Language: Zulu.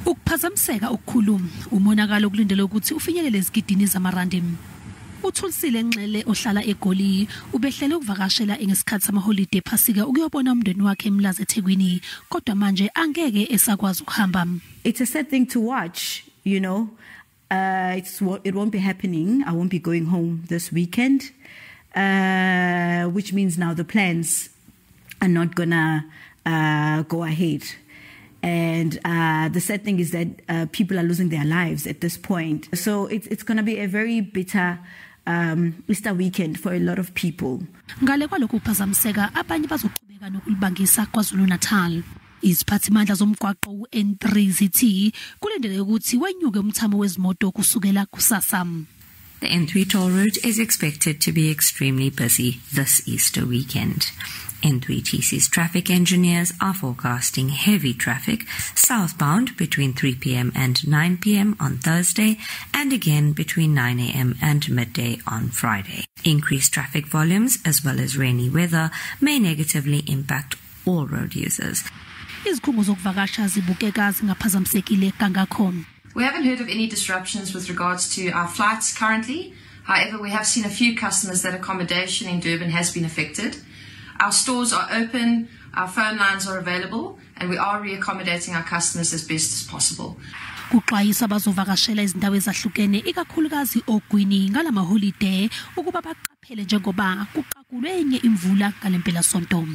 Ukuphazamiseka okukhulu, umonakalo okulindelwe ukuthi ufinyelele ezigidini zamarandi. UThulisile Nxele ohlala eGoli ubehlele ukuvakashela ngesikhathi samaholide ePhasika ukuyobona umndeni wakhe eMlazi eThekwini, kodwa manje angeke esakwazi ukuhamba. It's a sad thing to watch. It won't be happening. I won't be going home this weekend, which means now the plans are not gonna go ahead. And the sad thing is that people are losing their lives at this point. So it's going to be a very bitter Easter weekend for a lot of people. Ngale kwalokhu kuphazamiseka, abanye bazoqhubeka nokulibangisa KwaZulu Natal. Iziphathimandla zomgwaqo u-N3 zithi kulindeleke ukuthi wenyuke umthamo wezimoto kusukela kusasa. The N3 toll route is expected to be extremely busy this Easter weekend. N3TC's traffic engineers are forecasting heavy traffic southbound between 3 p.m. and 9 p.m. on Thursday and again between 9 a.m. and midday on Friday. Increased traffic volumes as well as rainy weather may negatively impact all road users. Izikhungo zokuvakasha zibukeka zingaphazamisekile kangakho. We haven't heard of any disruptions with regards to our flights currently. However, we have seen a few customers that accommodation in Durban has been affected. Our stores are open, our phone lines are available, and we are reaccommodating our customers as best as possible. Kuxwayiswa abazovakashela izindawo ezahlukene, ikakhulukazi ogwini, ngalamaholide ukuba baqaphele njengoba kuqakulwe enye imvula ngalempelasonto.